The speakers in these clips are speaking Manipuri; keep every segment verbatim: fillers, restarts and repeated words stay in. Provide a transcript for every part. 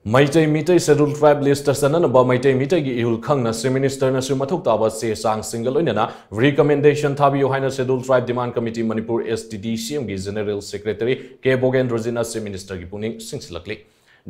Meitei Meitei Scheduled Tribe list ꯆꯟꯅꯅꯕ Meitei ꯃꯤꯇꯩꯒꯤ ꯏꯍꯨꯜ ꯈꯪꯅ Chief Minister ꯅꯁꯨ ꯃꯊꯧ ꯇꯥꯕ ꯆꯦ ꯆꯥꯡꯁꯤꯡꯒ ꯂꯣꯏꯅꯅ recommendation ꯊꯥꯕꯤꯌꯨ ꯍꯥꯏꯅ Scheduled Tribe Demand Committee Manipur S T D C M ꯒꯤ General Secretary K ꯕꯣꯒꯦꯟꯗ꯭ꯔꯖꯤꯠꯅ Chief Minister ꯒꯤ ꯄꯨꯛꯅꯤꯡ ꯆꯤꯡꯁꯤꯜꯂꯛꯂꯤ꯫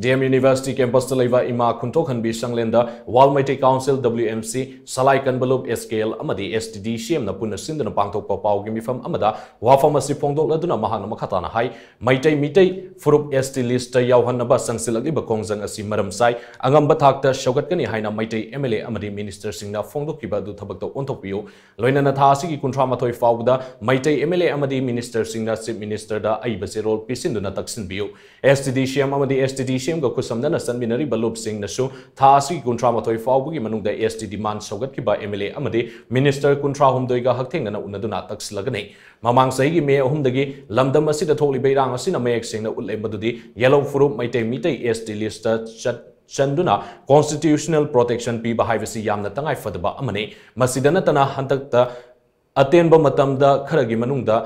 D M University campus ꯇ ꯂꯩꯕ ꯏꯃꯥ ꯈꯨꯟꯊꯣꯛꯍꯟꯕꯤ ꯁꯪꯂꯦꯟꯗ World Meitei Council W M C, ꯁꯂꯥꯏ ꯀꯟꯕ ꯂꯨꯞ S K L ꯑꯃꯗꯤ S T D C M ꯅ ꯄꯨꯟꯅ ꯁꯤꯟꯗꯨꯅ ꯄꯥꯡꯊꯣꯛꯄ ꯄꯥꯎꯒꯤ ꯃꯤꯐꯝ ꯑꯃꯗ ꯋꯥꯐꯝ ꯑꯁꯤ ꯐꯣꯡꯗꯣꯛꯂꯗꯨꯅ ꯃꯍꯥꯛꯅ ꯃꯈꯥ ꯇꯥꯅ ꯍꯥꯏ, ꯃꯩꯇꯩ ꯃꯤꯇꯩ ꯐꯨꯔꯨꯞ S T list ꯇ ꯌꯥꯎꯍꯟꯅꯕ ꯆꯪꯁꯤꯜꯂꯛꯂꯤꯕ ꯈꯣꯡꯖꯪ ꯑꯁꯤ ꯃꯔꯝ ꯆꯥꯏ꯫ ꯑꯉꯝꯕ ꯊꯥꯛꯇ ꯁꯧꯒꯠꯀꯅꯤ ꯍꯥꯏꯅ ꯃꯩꯇꯩ M L A ꯑꯃꯗꯤ Minister ꯁꯤꯡꯅ ꯐꯣꯡꯗꯣꯛꯈꯤꯕ ꯑꯗꯨ ꯊꯕꯛꯇ ꯑꯣꯟꯊꯣꯛꯄꯤꯌꯨ꯫ ꯂꯣꯏꯅꯅ ꯊꯥ ꯑꯁꯤꯒꯤ ꯀꯨꯟꯊ꯭ꯔꯥ ꯃꯥꯊꯣꯏ ꯐꯥꯎꯕꯗ ꯃꯩꯇꯩ M L A ꯑꯃꯗꯤ Minister ꯁꯤꯡꯅ Chief Minister ꯗ ꯑꯏꯕ ꯆꯦꯔꯣꯜ ꯄꯤꯁꯤꯟꯗꯨꯅ ꯇꯛꯁꯤꯟꯕꯤꯌꯨ꯫ S T D C M ꯑꯃꯗꯤ S T D C M ꯒ ꯈꯨꯠꯁꯝꯅꯅ ꯆꯠꯃꯤꯟꯅꯔꯤꯕ ꯂꯨꯞꯁꯤꯡꯅꯁꯨ ꯊꯥ ꯑꯁꯤꯒꯤ ꯀꯨꯟꯊ꯭ꯔꯥ ꯃꯥꯊꯣꯏ ꯐꯥꯎꯕꯒꯤ ꯃꯅꯨꯡꯗ S T demand ꯁꯧꯒꯠꯈꯤꯕ M L A ꯑꯃꯗꯤ Minister ꯀꯨꯟꯊ꯭ꯔꯥ ꯍꯨꯝꯗꯣꯏꯒ ꯍꯛꯊꯦꯡꯅꯅ ꯎꯅꯗꯨꯅ ꯇꯛꯁꯤꯜꯂꯒꯅꯤ꯫ ꯃꯃꯥꯡ ꯆꯍꯤꯒꯤ ꯃꯦ ꯑꯍꯨꯝꯗꯒꯤ ꯂꯝꯗꯝ ꯑꯁꯤꯗ ꯊꯣꯛꯂꯤꯕ ꯏꯔꯥꯡ ꯑꯁꯤꯅ ꯃꯌꯦꯛ ꯁꯦꯡꯅ ꯎꯠꯂꯦ ꯃꯗꯨꯗꯤ ꯌꯦꯂꯧ ꯐꯨꯔꯨꯞ Meitei Meitei S T list ꯇ ꯆꯠ-, ꯆꯟꯗꯨꯅ constitutional protection ꯄꯤꯕ ꯍꯥꯏꯕꯁꯤ ꯌꯥꯝꯅ ꯇꯉꯥꯏ ꯐꯗꯕ ꯑꯃꯅꯤ꯫ ꯃꯁꯤꯗ ꯅꯠꯇꯅ ꯍꯟꯗꯛꯇ ꯑꯇꯦꯟꯕ ꯃꯇꯝꯗ ꯈꯔꯒꯤ ꯃꯅꯨꯡꯗ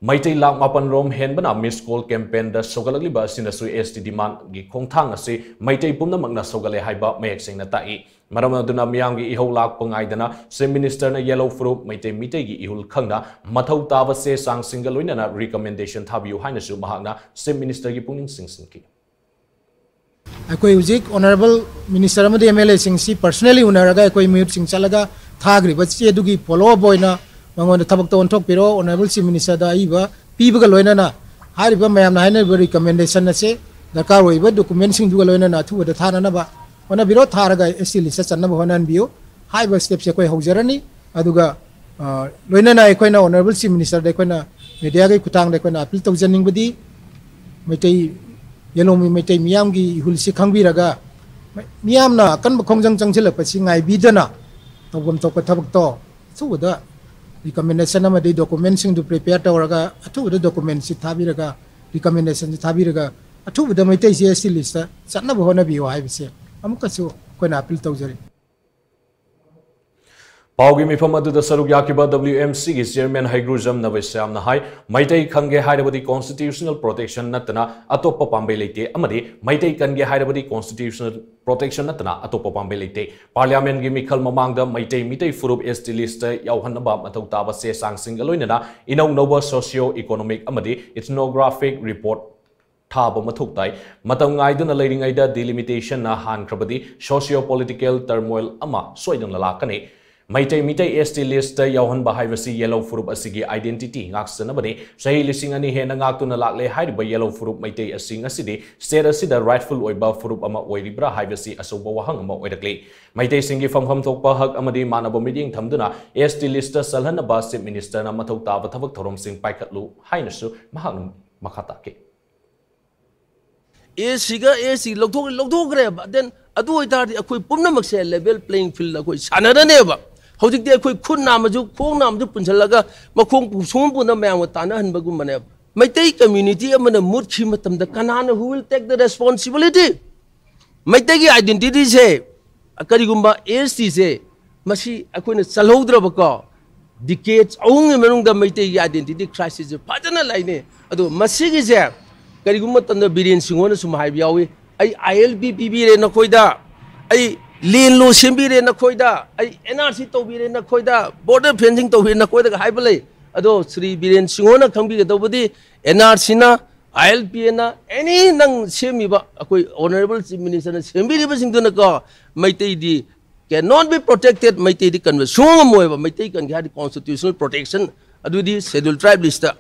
ꯃꯩꯇꯩ ꯂꯥꯈ ꯃꯥꯄꯟ ꯔꯣꯝ ꯍꯦꯟꯕꯅ Miss Call campaign ꯗ ꯁꯧꯒꯠꯂꯛꯂꯤꯕ ꯑꯁꯤꯅꯁꯨ S T demand ꯒꯤ ꯈꯣꯡꯊꯥꯡ ꯑꯁꯤ ꯃꯩꯇꯩ ꯄꯨꯝꯅꯃꯛꯅ ꯁꯧꯒꯠꯂꯦ ꯍꯥꯏꯕ ꯃꯌꯦꯛ ꯁꯦꯡꯅ ꯇꯥꯛꯏ꯫ ꯃꯔꯝ ꯑꯗꯨꯅ ꯃꯤꯌꯥꯝꯒꯤ ꯏꯍꯧ ꯂꯥꯛꯄ ꯉꯥꯏꯗꯅ Chief Minister ꯅ ꯌꯦꯂꯧ ꯐꯨꯔꯨꯞ ꯃꯩꯇꯩ ꯃꯤꯇꯩꯒꯤ ꯏꯍꯨꯜ ꯈꯪꯅ ꯃꯊꯧ ꯇꯥꯕ ꯆꯦ ꯆꯥꯡꯁꯤꯡꯒ ꯂꯣꯏꯅꯅ recommendation ꯊꯥꯕꯤꯌꯨ ꯍꯥꯏꯅꯁꯨ ꯃꯍꯥꯛꯅ Chief Minister ꯒꯤ ꯄꯨꯛꯅꯤꯡ ꯆꯤꯡꯁꯤꯟꯈꯤ꯫ ꯑꯩꯈꯣꯏ ꯍꯧꯖꯤꯛ Honourable Minister ꯑꯃꯗꯤ M L A ꯁꯤꯡꯁꯤ personally ꯎꯅꯔꯒ ꯑꯩꯈꯣꯏ ꯃꯤꯍꯨꯠꯁꯤꯡ ꯆꯠꯂꯒ ꯊꯥꯈ꯭ꯔꯤꯕ ꯆꯦꯗꯨꯒꯤ follow up ꯑꯣꯏꯅ ꯃꯉꯣꯟꯗ ꯊꯕꯛꯇ ꯑꯣꯟꯊꯣꯛꯄꯤꯔꯣ꯫ Honourable Chief Minister ꯗ ꯑꯏꯕ ꯄꯤꯕꯒ ꯂꯣꯏꯅꯅ ꯍꯥꯏꯔꯤꯕ ꯃꯌꯥꯝꯅ ꯍꯥꯏꯅꯔꯤꯕ recommendation ꯑꯁꯦ ꯗꯔꯀꯥꯔ ꯑꯣꯏꯕ document ꯁꯤꯡꯗꯨꯒ ꯂꯣꯏꯅꯅ ꯑꯊꯨꯕꯗ ꯊꯥꯅꯅꯕ ꯍꯣꯠꯅꯕꯤꯔꯣ꯫ ꯊꯥꯔꯒ S T list ꯆꯟꯅꯕ ꯍꯣꯠꯅꯍꯟꯕꯤꯌꯨ꯫ ꯍꯥꯏꯔꯤꯕ step ꯁꯦ ꯑꯩꯈꯣꯏ ꯍꯧꯖꯔꯅꯤ꯫ ꯑꯗꯨꯒ, ꯑ, ꯂꯣꯏꯅꯅ ꯑꯩꯈꯣꯏꯅ Honourable Chief Minister ꯗ ꯑꯩꯈꯣꯏꯅ media ꯒꯤ ꯈꯨꯠꯊꯥꯡꯗ ꯑꯩꯈꯣꯏꯅ appeal ꯇꯧꯖꯅꯤꯡꯕꯗꯤ, ꯃꯩꯇꯩ, ꯌꯦꯂꯧꯃꯤ ꯃꯩꯇꯩ ꯃꯤꯌꯥꯝꯒꯤ ꯏꯍꯨꯜꯁꯤ ꯈꯪꯕꯤꯔꯒ, ꯃꯤꯌꯥꯝꯅ ꯑꯀꯟꯕ ꯈꯣꯡꯖꯪ ꯆꯪꯁꯤꯜꯂꯛꯄꯁꯤ ꯉꯥꯏꯕꯤꯗꯅ ꯇꯧꯐꯝ ꯊꯣꯛꯄ ꯊꯕꯛꯇꯣ ꯑꯊꯨꯕꯗ recommendation ꯑꯃꯗꯤ document ꯁꯤꯡꯗꯨ prepare ꯇꯧꯔꯒ ꯑꯊꯨꯕꯗ document ꯁꯤ ꯊꯥꯕꯤꯔꯒ, recommendation ꯁꯤ ꯊꯥꯕꯤꯔꯒ ꯑꯊꯨꯕꯗ ꯃꯩꯇꯩꯁꯤ S T list ꯇ ꯆꯠꯅꯕ ꯍꯣꯠꯅꯕꯤꯌꯨ ꯍꯥꯏꯕꯁꯦ ꯑꯃꯨꯛꯀꯁꯨ ꯑꯩꯈꯣꯏꯅ appeal ꯇꯧꯖꯔꯤ꯫ ꯄꯥꯎꯒꯤ ꯃꯤꯐꯝ ꯑꯗꯨꯗ ꯁꯔꯨꯛ ꯌꯥꯈꯤꯕ W M C ꯒꯤ chairman ꯍꯩꯒ꯭ꯔꯨꯖꯝ ꯅꯕꯁ꯭ꯌꯥꯝꯅ ꯍꯥꯏ, ꯃꯩꯇꯩ ꯈꯪꯒꯦ ꯍꯥꯏꯔꯕꯗꯤ constitutional protection ꯅꯠꯇꯅ ꯑꯇꯣꯞꯄ ꯄꯥꯝꯕꯩ ꯂꯩꯇꯦ ꯑꯃꯗꯤ ꯃꯩꯇꯩ ꯀꯟꯒꯦ ꯍꯥꯏꯔꯕꯗꯤ constitutional protection ꯅꯠꯇꯅ ꯑꯇꯣꯞꯄ ꯄꯥꯝꯕꯩ ꯂꯩꯇꯦ꯫ Parliament ꯀꯤ ꯃꯤꯈꯜ ꯃꯃꯥꯡꯗ ꯃꯩꯇꯩ ꯃꯤꯇꯩ ꯐꯨꯔꯨꯞ S T list ꯇ ꯌꯥꯎꯍꯟꯅꯕ ꯃꯊꯧ ꯇꯥꯕ ꯆꯦ ꯆꯥꯡꯁꯤꯡꯒ ꯂꯣꯏꯅꯅ ꯏꯅꯧ ꯅꯧꯕ socio economic ꯑꯃꯗꯤ ethnographic report ꯊꯥꯕ ꯃꯊꯧ ꯇꯥꯏ꯫ ꯃꯇꯝ ꯉꯥꯏꯗꯨꯅ ꯂꯩꯔꯤꯉꯩꯗ delimitation ꯅ ꯍꯥꯟꯈ꯭ꯔꯕꯗꯤ socio political turmoil ꯑꯃ ꯁꯣꯏꯗꯅ ꯂꯥꯛꯀꯅꯤ꯫ Meitei Meitei S T list ꯇ ꯌꯥꯎꯍꯟꯕ ꯍꯥꯏꯕꯁꯤ ꯌꯦꯜꯍꯧ ꯐꯨꯔꯨꯞ ꯑꯁꯤꯒꯤ identity ꯉꯥꯛꯆꯅꯕꯅꯤ꯫ ꯆꯍꯤ ꯂꯤꯁꯤꯡ ꯑꯅꯤ ꯍꯦꯟꯅ ꯉꯥꯛꯇꯨꯅ ꯂꯥꯛꯂꯦ ꯍꯥꯏꯔꯤꯕ ꯌꯦꯜꯍꯧ ꯐꯨꯔꯨꯞ ꯃꯩꯇꯩ ꯑꯁꯤ ꯉꯁꯤꯗꯤ state ꯑꯁꯤꯗ rightful ꯑꯣꯏꯕ ꯐꯨꯔꯨꯞ ꯑꯃ ꯑꯣꯏꯔꯤꯕ꯭ꯔꯥ ꯍꯥꯏꯕꯁꯤ ꯑꯆꯧꯕ ꯋꯥꯍꯪ ꯑꯃ ꯑꯣꯏꯔꯛꯂꯤ꯫ ꯃꯩꯇꯩꯁꯤꯡꯒꯤ ꯐꯪꯐꯝ ꯊꯣꯛꯄ ꯍꯛ ꯑꯃꯗꯤ ꯃꯥꯟꯅꯕ ꯃꯤꯠꯌꯦꯡ ꯊꯝꯗꯨꯅ S T list ꯇ ꯆꯜꯍꯟꯅꯕ Chief Minister ꯅ ꯃꯊꯧ ꯇꯥꯕ ꯊꯕꯛ ꯊꯧꯔꯝꯁꯤꯡ ꯄꯥꯏꯈꯠꯂꯨ ꯍꯥꯏꯅꯁꯨ ꯃꯍꯥꯛꯅ ꯃꯈꯥ ꯇꯥꯈꯤ꯫ S C ꯒ S T ꯂꯧꯊꯣꯛꯈ꯭ꯔꯦ, ꯂꯧꯊꯣꯛꯈ꯭ꯔꯦꯕ꯫ Then ꯑꯗꯨ ꯑꯣꯏꯇꯥꯔꯗꯤ ꯑꯩꯈꯣꯏ ꯄꯨꯝꯅꯃꯛꯁꯦ level playing field ꯑꯩꯈꯣꯏ ꯁꯥꯟꯅꯔꯅꯦꯕ꯫ ꯍꯧꯖꯤꯛꯇꯤ ꯑꯩꯈꯣꯏ ꯈꯨꯠ ꯅꯥꯝꯃꯁꯨ ꯈꯣꯡ ꯅꯥꯝꯃꯁꯨ ꯄꯨꯟꯁꯤꯜꯂꯒ ꯃꯈꯣꯡ ꯁꯣꯝ ꯄꯨꯟꯅ ꯃꯌꯥꯝꯒ ꯇꯥꯟꯅꯍꯟꯕꯒꯨꯝꯕꯅꯦꯕ꯫ ꯃꯩꯇꯩ community ꯑꯃꯅ ꯃꯨꯠꯈꯤꯕ ꯃꯇꯝꯗ ꯀꯅꯥꯅ, who will take the responsibility? ꯃꯩꯇꯩꯒꯤ identity ꯁꯦ ꯀꯔꯤꯒꯨꯝꯕ S T ꯁꯦ ꯃꯁꯤ ꯑꯩꯈꯣꯏꯅ ꯆꯜꯍꯧꯗ꯭ꯔꯕꯀꯣ, decades ꯑꯍꯨꯝꯒꯤ ꯃꯅꯨꯡꯗ ꯃꯩꯇꯩꯒꯤ identity crisis ꯁꯦ ꯐꯖꯅ ꯂꯩꯅꯩ꯫ ꯑꯗꯣ ꯃꯁꯤꯒꯤꯁꯦ ꯀꯔꯤꯒꯨꯝꯕ ꯃꯇꯝꯗ ꯕꯤꯔꯦꯟ ꯁꯤꯡꯍꯣꯅ ꯁꯨꯝ ꯍꯥꯏꯕ ꯌꯥꯎꯏ, "ꯑꯩ I L P ꯄꯤꯕꯤꯔꯦ ꯅꯈꯣꯏꯗ, ꯑꯩ land law ꯁꯦꯝꯕꯤꯔꯦ ꯅꯈꯣꯏꯗ, ꯑꯩ N R C ꯇꯧꯕꯤꯔꯦ ꯅꯈꯣꯏꯗ, border fencing ꯇꯧꯕꯤꯔꯦ ꯅꯈꯣꯏꯗꯒ" ꯍꯥꯏꯕ ꯂꯩ꯫ ꯑꯗꯣ Shri Biren ꯁꯤꯡꯍꯣꯅ ꯈꯪꯕꯤꯒꯗꯧꯕꯗꯤ N R C ꯅ, I L P ꯅ, any ꯅꯪ ꯁꯦꯝꯃꯤꯕ ꯑꯩꯈꯣꯏ honourable Chief Minister ꯅ ꯁꯦꯝꯕꯤꯔꯤꯕꯁꯤꯡꯗꯨꯅꯀꯣ, ꯃꯩꯇꯩꯗꯤ cannot be protected, ꯃꯩꯇꯩꯗꯤ ꯀꯟꯕ ꯁꯨꯡꯉꯝ ꯉꯝꯃꯣꯏꯕ꯫ ꯃꯩꯇꯩ ꯀꯟꯒꯦ ꯍꯥꯏꯔꯗꯤ constitutional protection ꯑꯗꯨꯗꯤ Scheduled Tribe list ꯇ